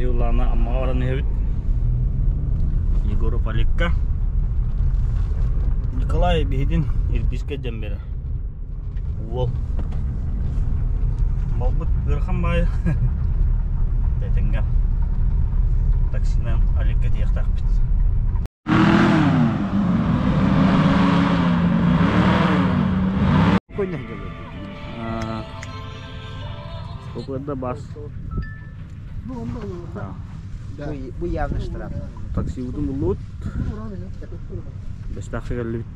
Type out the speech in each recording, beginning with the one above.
Биһи улаана Аммаҕа баран иһэбит. Егоров Олегка. Николай биһитин Ирбискэ дьэн берер. Уол. Малбыт ыарахан баайы. Тэтэҥҥэ. Таксинан Олегка тиийиэхтээхпит. Сколько бас? Бу явно штраф. Таксибытын буллубут. Бэстээххэ кэллибит.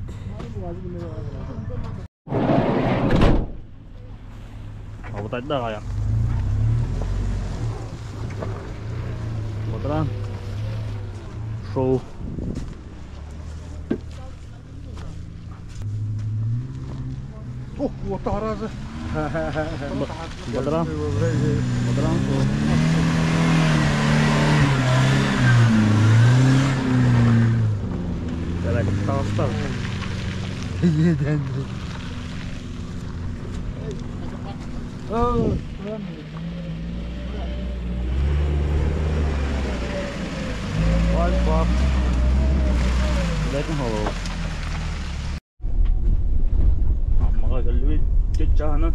Абытайда аҕайа. Батыран. Шоу. Ох, уота аразы. Батыран. Батыран шоу. Таҕыстар. Аммаҕа кэллибит чыччааһынан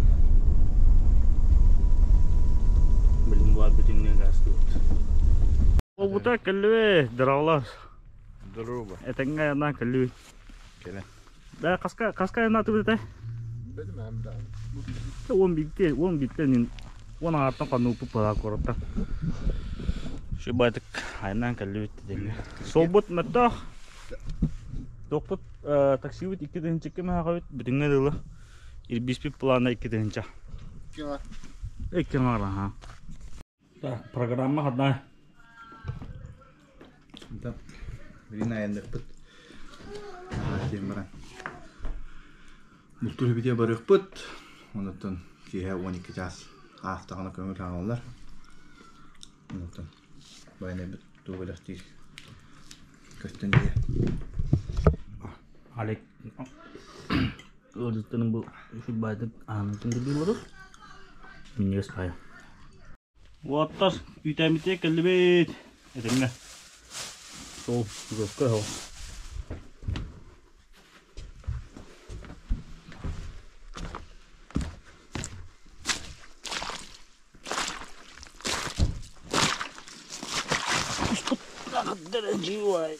билим буолар бүтүннүү гаастыбыт. Буолбута кэллибит, здоровалар. Здорово. Этэҥҥэ айаннаан кэллибит. Кэлэн. Да, хаска хаска айаннаатыбыт этэ? Билмэм да. 11 11 10 аҥаартан хонууппут буолар куораттан. Шибайтык айаннаан кэллибит диэҥҥэ. Суолбут мөттөөх. Туохпут таксибыт 2 тыһыынча мэһэҕэбит бүтүҥҥэ дылы. Ирбиспит плана 2 тыһыынча. Икки аҥаар аха. Так, программа одна. Да. Билин айанныахпыт. Диэн баран. Бултуур битиэ барыахпыт. Онуттан киэһэ 12 чаас аастаҕына көҥүл хаалаллар. Онуттан байанайбыт тугу бэлэхтиир көстөн диэ. Алек ыалдьыттарын бу үчүгэй аанын кырдыыллар. Минньигэс паайа. Уоттар үүтээммитигэр кэллибит. Этэҥҥэ. Сол, жестко ол. Куспут қаддара жиуай.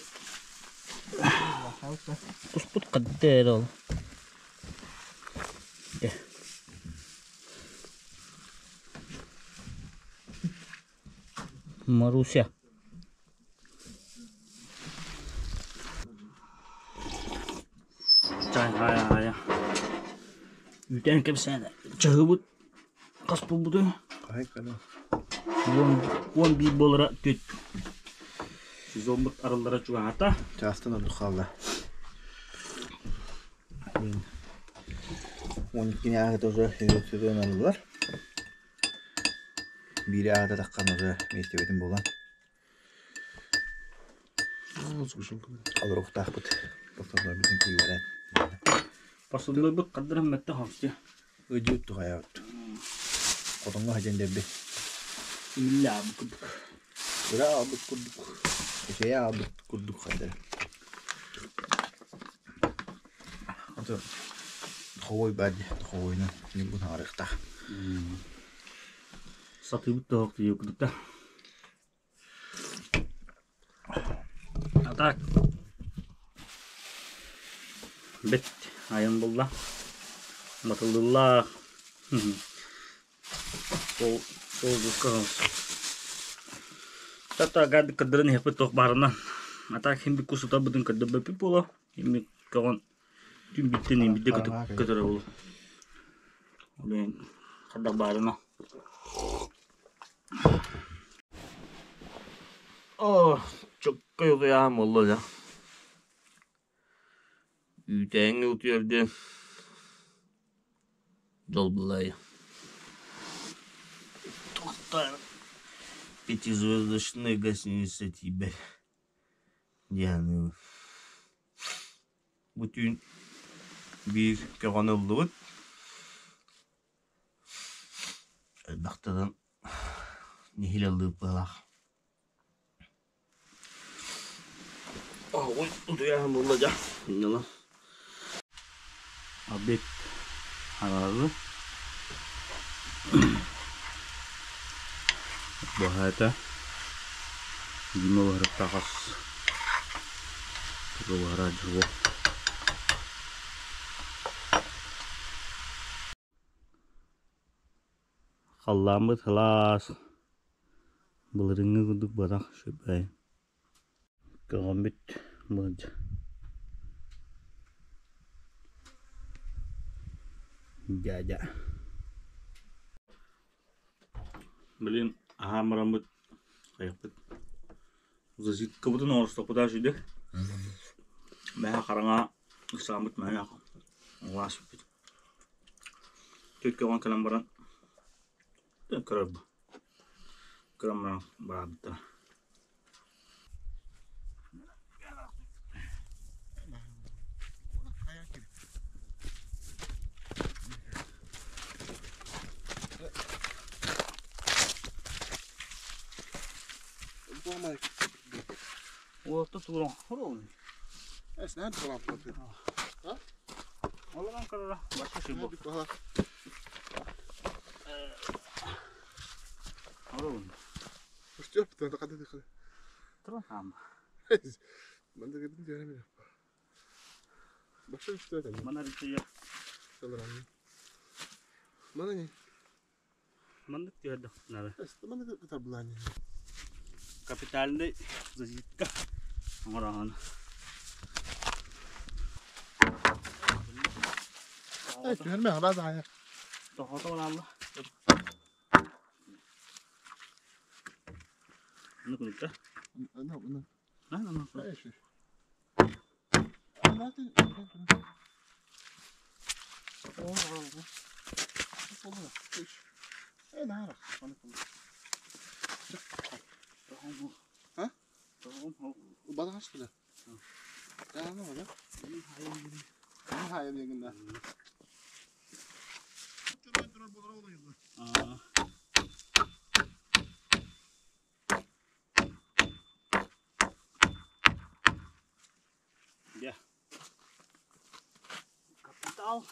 Куспут қаддара ол. Маруся. Чай, Үүтээн кэпсээн чаһыыбыт хас буолбутуй? Хаһай кэлэ? 11 буолара түт. Сезоммут арыллара чугаһаата. Чаастан ордук хаалла. 12 ааһыта уже сүрүн арыллар. Биири аата таххан уже миэстэбитин булан олоруохтаахпыт. Пособиебытын киирэн. Пособиебыт хаддыран мэтте хомсти. Ыдьыт тухайабыт. Хотоҥҥо садьан дэрби. Иллаабыт курдук. Ыра аалбыт курдук. Эчэйэ аалбыт курдук хайдара. Ото духовой баар дии, духовойунан ньургун хаҥарыахтаах. Сатыыбыт да суох тиийэ курдук да. А так бит айан булла. Батыллыллаах. Ол ол Тата гад кырдырын иһэппит туох баарынан. А так хим бикку сутарбытын көрдөрбөппүт буолуо. Хим көҕөн түн биттен имбидде көтөрө буолуо. Блин, хардах баарына. О, чоккой утуйаһым буолла дьэ. Үүтээҥҥэ утуйар диэн дьол былайа. Туохтан пятизвездочная гостиница тиийбэт диэн Бу түүн биир көҕөн ыллыбыт. Элбэхтэрин нэһиилэ ыллыыр быһыылаах. Ой, утуйаһын булла дьа. Иннала. Обед хараалы. Баһаата. Дима баһырыктахас. Баһара жуо. Халлааммыт сылаас, былырыыҥҥы курдук буотах үчүгэй. Көҕөммүт мылдьа. Дядя. Блин, аһаан бараммыт хайахпыт зазиткабытын оҥорустохпутаа үчүгэй. Мэһэ хараҥа ыксааммыт мэһэ улааспыт. Түркөҕөн кэлэн баран көрөр көрөн баран бараабыттара. Уолта тууран хоруун. Олорон көрөрө бачча сир бу. Хоруун. Туран хаама. Мана ричия. Маннык түһэрдэх надо. Капитальный зазитка оҥороһун. Тоҕото бараалла. Ну кунукта. Дьэ. Капитал.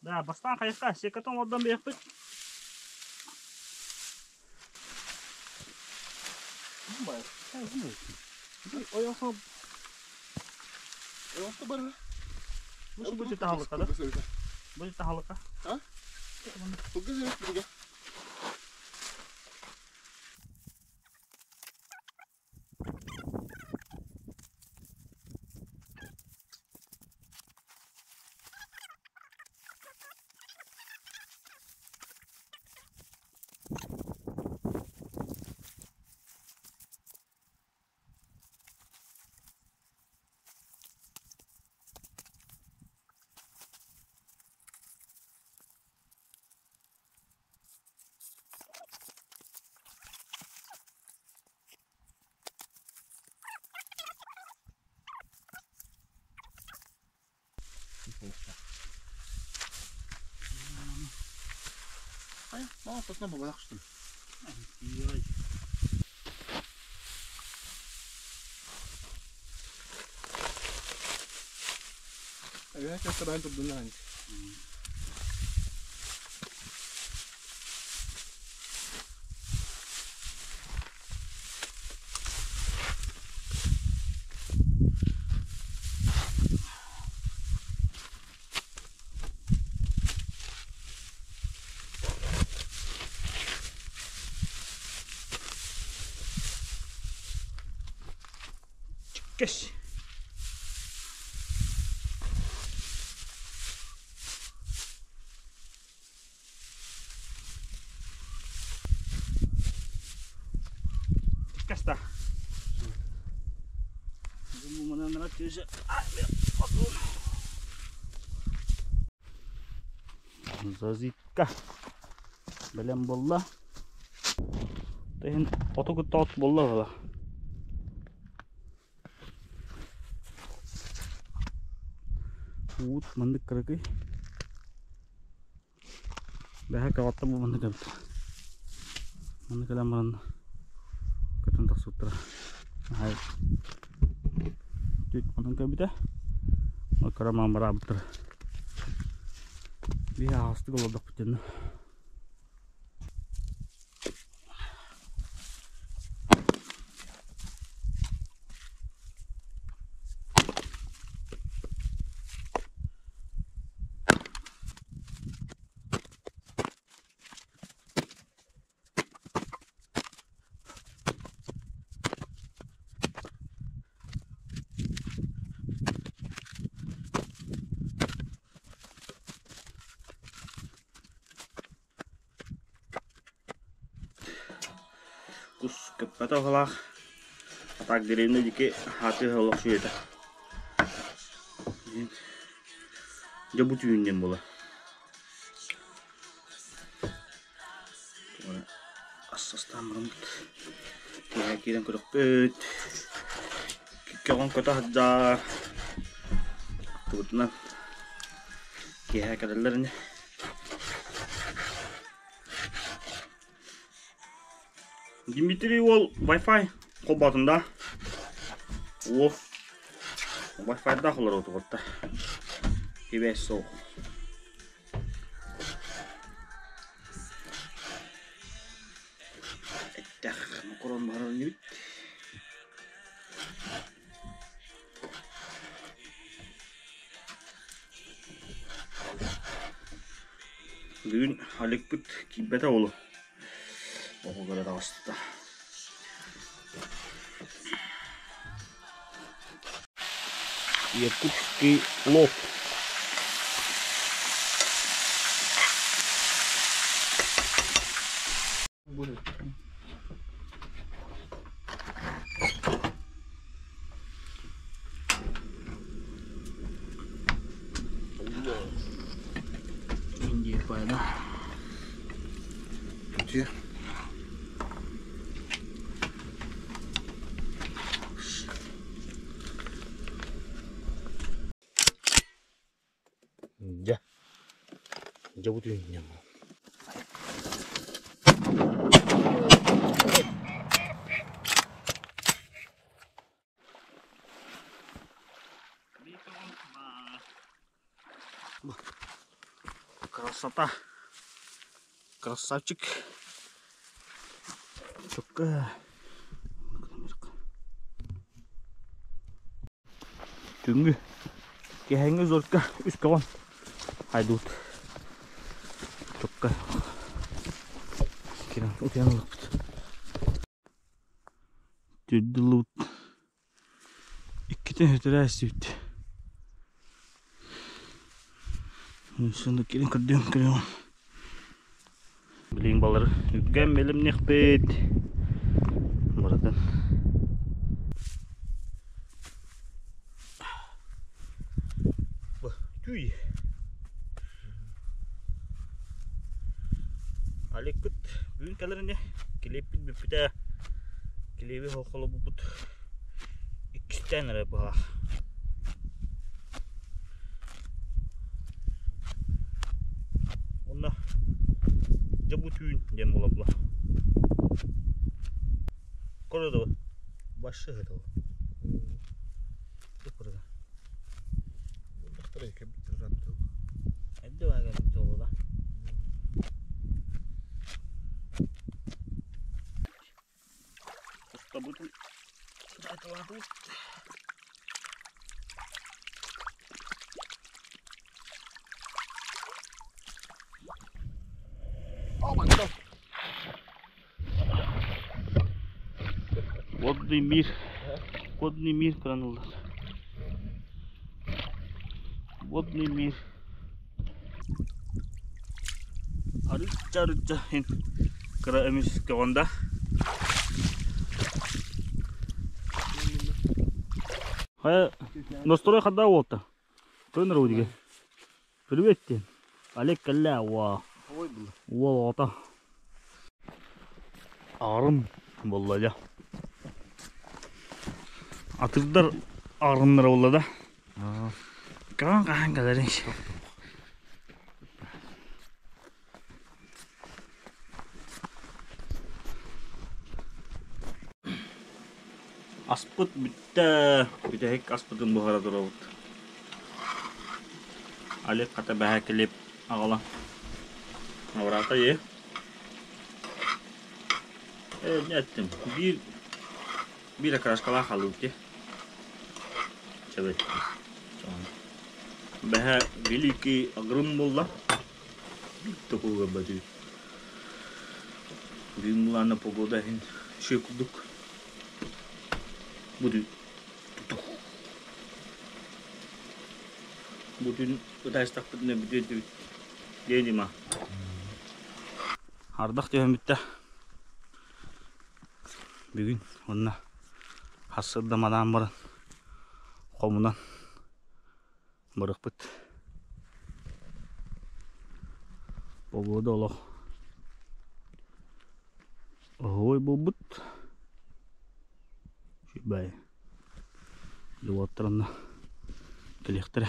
Да, бастаан хайысха секатын олордон биэхпит. Бу таһалыка да? Бу таһалыка. Кэс. Кэста. Зазикка. Бэлэм буолла. Тыһын оту кытта от буолла була. Уут маннык кыракый. Бэһэ кабаттан бу маннык эбит. Маннык кэлэн баран. Түт онон кэлбитэ. Кыра маамараабыттара. Биһи аһаҕастык олордохпут дьонно. Кус көппөтө оһолоох, а так деревня диэки аатыыһа олох үчүгэй этэ. Дьэ бу түүн диэн буолар. Ас астаан бараммыт киэһэ киирэн көрүөхпүт. Көҕөн көтө сылдьар. Аттыбытынан киэһэ кэлэллэр ини. Дмитрий уол Wi-Fi холбоотун да? Уол Wi-Fi-даах олорор отугутта. Сибээс суох. Эттэх мокорон барар инибит. Бүгүн Аликпыт киирбэтэ уолу. Оҕо көрө таҕыста. Якутский плов. Индия паайда. Где? Дьэ. Дьэ бу түүнньэм. Красота. Красавчик. Чукка. Түүҥҥү киэһээҥҥи узорка үс көҕөн хайдыбыт. Чукка. Кирэн утуйан ыллахпыт. Түрдүллубут. Иккитин өтөрөө истибит. Сонно кирин көрдүм көрүөм. Билигин балары үгэн бэлэмниэхпит. Барытын. Түй. Алекпыт бүгүн кэлэр ини. Килиэппит бүппүтэ. Килиэби холобуппут иккистээн эрэ быһалаах. Онно дьэ бу түүн диэн буола була. Көрө башы ыһытыл. Көрө. Эдде баа кэлбит Кустабытын даталаатыбыт. Водный мир. Водный мир көрөн ыллар. Водный мир. Арычча-арычча иһин кыра эмис көҕөн да. Хайа, настрой хадаа уолта. Көнөр удиге. Привет диэн. Олег кэллэ уа. Уол оҕото. Аарым буолла дьэ. Атырдар аарымнара буолла да. Каан хаһан кэлэриҥ. Аспыт бүттэ, бүтэһик аспытын буһара турабыт. Олег хата бэһэ килиэп аҕала. Абыраата ийэ. Э, не эттим. Биир биир окрашкалаах халыып дии. Чэбэй. Бэһэ великий агрым буолла. Такого бадыы. Бүгүн булаана погода иһин үчүгэй курдук. Бу Бу түүн ытаастахпытына бүтүө этибит диэ Дима. Ардах түһэн бүттэ. Бүгүн уонна хассырда манаан баран хомунан барыахпыт. Погода олох оһуой буолбут. Үчүгэй. Уолаттар онно кэлиэхтэрэ.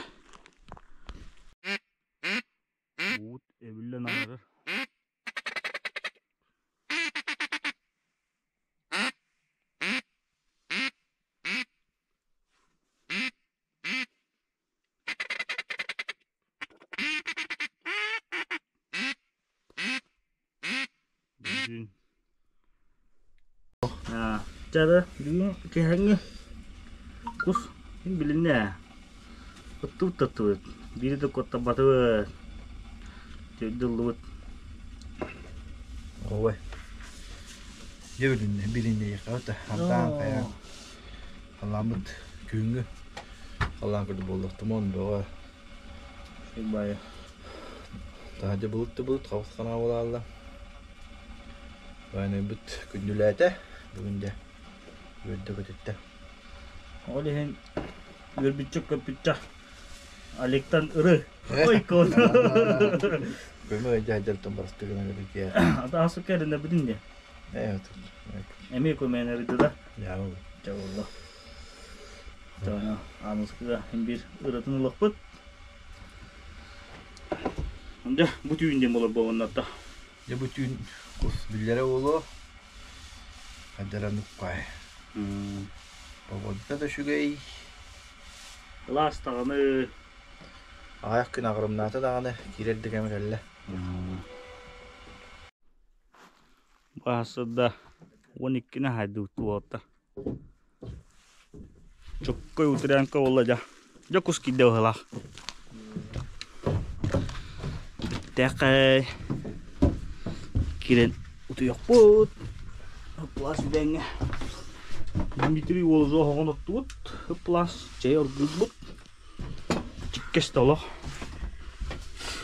Уут эбиллэн аҥарар. Бүгүн Чара бүгүн киэһэҥҥи кус билиннэ ээ. Ыттыбыт да ыттыбыт. Биири да куоттарбатыбыт. Төрдө ыллыбыт. Ой. Дьэ билиннэ, билиннэ хантаан хайаан Халааммыт күһүҥҥү халаан курдук буолла туман бөҕө. Баайа. Таһырдьа былыт да былыт хабыс хараҥа буолаалла. Баайнайбыт күндүлээтэ. Бүгүн дьэ үөрдэ көтүттэ. Ол иһин үөрбүччэ көппүччэ Олегтан ыры. Ой кон. Көмө өйдө дьалтан барыстыгына гына Атаасы кэринэ бүтүн де. Ээ Эмиэ көмөнөрүдү да. Дьаабыл. Дьабылла. Аныскыга биир ыратын ылыахпыт. Дьэ, бу түүн диэн буолар буолуннарда. Дьэ бу түүн кус биллэрэ буолуо. Хайдара нуккай. Погода да үчүгэй. Кылаас даҕаны. Аҕыйах күн аҕырымнаата даҕаны киирэр да кэмэ кэллэ. Баасыда 12-ни хаайдыбыт уолаттар. Чоккой утрянка буолла дьэ. Дьэ кус киирдэ быһыылаах. Бүттэххэй. Киирэн утуйахпыт. Ыплас үдэҥҥэ. Дмитрий уолу оһоҕун оттубут. Ыплас чэй оргуйбут. Чиккэс да олох.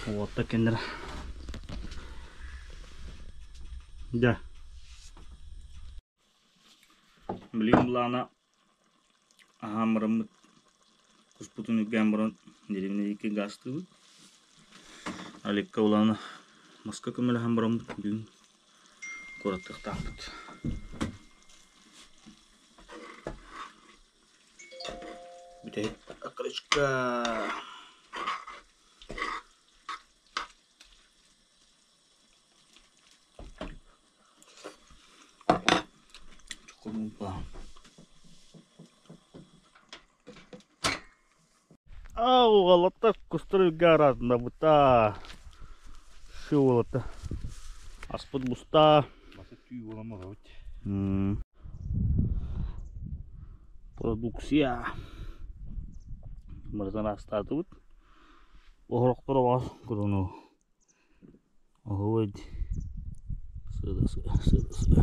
Уолаттар кэннэрэ. Дьэ. Билигин былаана аһаан бараммыт куспутун үргээн баран дэриэбинэ диэки гаастыыбыт. Олегка былаана маска көмөлөһөн бараммыт бүгүн куораттыахтаахпыт. Бүтэһик окорочка. Аа уолаттар кустар үргэ араатыннарбыта. Шы уолатта. Аспыт буста. Басы түү буолан олоробут. Продукция. Барытын астаатыбыт. Оһорохторо баар куруну. Оһуой сыда сыда сыда сыда.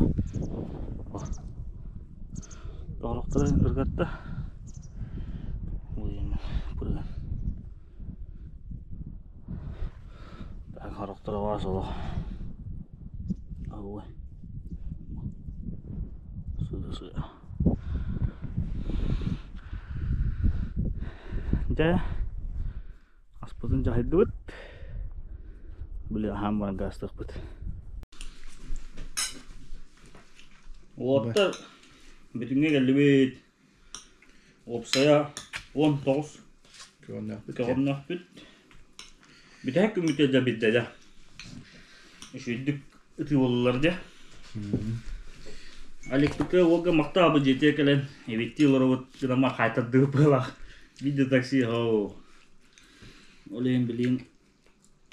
Оһорохторо ыргатта. Ой, Так, хорохторо баар солох. Ой. Сыда сыда. Дьэ, аспытын дьаһайдыбыт. Били аһаан баран гаастыахпыт. Уолаттар бүтүҥҥэ кэллибит. Уопсайа 19 көҕүннэхпит. Бүтэһик күммүтэ дьэ биллэ дьэ. Үчүгэйдик ытыы буоллулар дьэ. Аликпытыгар уолга махтаабыт дьиэтигэр кэлэн эбиттии олоробут гынама хаайтардыбыт быһыылаах. Биир да такси һоо. Ол иһин билигин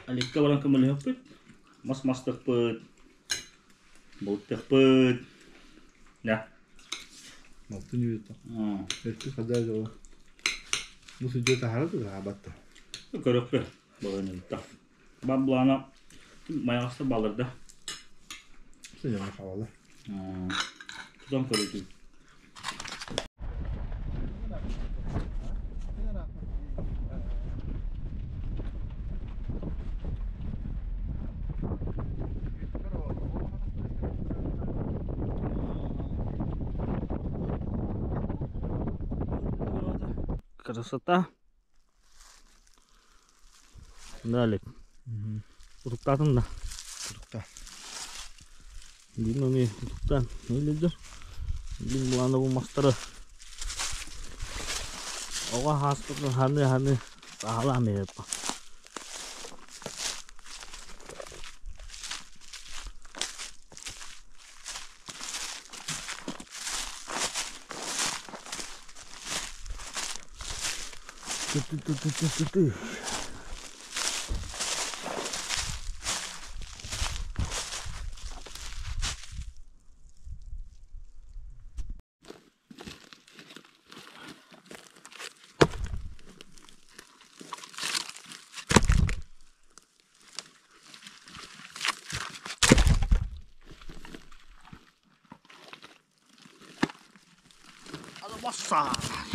Аликка баран көмөлөһүөхпүт. Мас мастыахпыт, бултуохпут. Да. Малтын үйөтө. Өттү хадаа дьола. Бу судья таһара да таһаабатта. Көрөккө баланылта. Баблана майаҕаста балырда. Сыняна хавала. Тутан көрүтүн. Красота. Далее. Утуктаатым да. Утукта. Билин ону утуктаан нелидер. Билин булаана бу мастары оҕо хааспытын ханы-ханы саһалаан биэриэххэ. Ту-ту-ту-ту-ту-ту. Bassa!